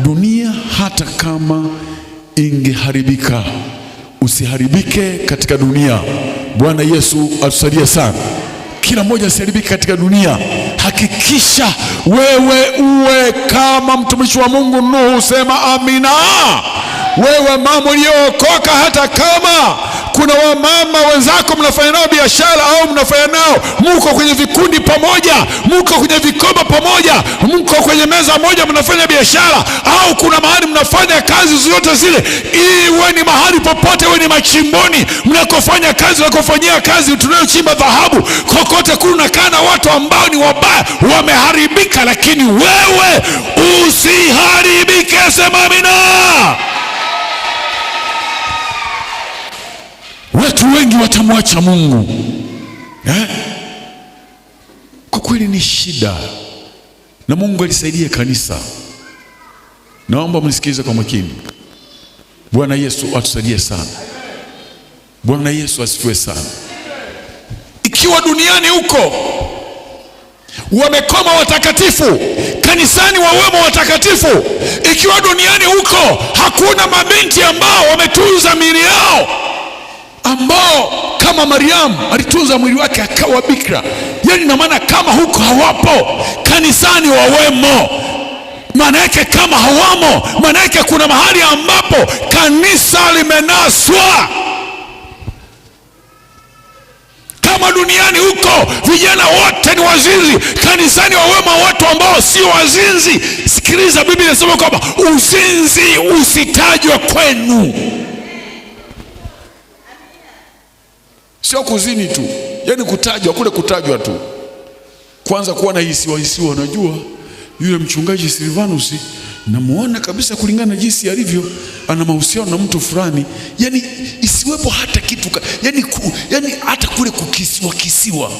Dunia hata kama ingeharibika, usiharibike katika dunia. Bwana Yesu atusaidie sana. Kila mmoja asiharibike katika dunia. Hakikisha wewe uwe kama mtumishi wa Mungu Nuhu, sema amina. Wewe mama uliyookoka, hata kama kuna wamama wenzako mnafanya nao biashara au mnafanya nao, mko kwenye vikundi pamoja, mko kwenye vikoba pamoja, mko kwenye meza moja mnafanya biashara, au kuna mahali mnafanya kazi zozote zile, iwe ni mahali popote, iwe ni machimboni mnakofanya kazi, mnakofanyia kazi, tunayochimba dhahabu, kokote kule unakaa na watu ambao ni wabaya, wameharibika, lakini wewe usiharibike. Sema amina. Watu wengi watamwacha Mungu eh? Kwa kweli ni shida, na Mungu alisaidie kanisa. Naomba mnisikilize kwa makini. Bwana Yesu atusaidie sana. Bwana Yesu asifiwe sana. Ikiwa duniani huko wamekoma watakatifu, kanisani wawemo watakatifu. Ikiwa duniani huko hakuna mabinti ambao wametunza miili yao, ambao kama Mariamu alitunza mwili wake akawa bikira, yaani na maana kama huko hawapo, kanisani wawemo. Maana yake kama hawamo, maana yake kuna mahali ambapo kanisa limenaswa. Kama duniani huko vijana wote ni wazinzi, kanisani wawemo watu ambao sio wazinzi. Sikiliza, Biblia inasema kwamba uzinzi usitajwe kwenu. Sio kuzini tu, yaani kutajwa kule, kutajwa tu kwanza, kuwa na hisiwa hisiwa. Unajua yule mchungaji Silvanus namuona kabisa, kulingana na jinsi alivyo, ana mahusiano na mtu fulani, yaani isiwepo hata kitu, yaani hata kule kukisiwa kisiwa.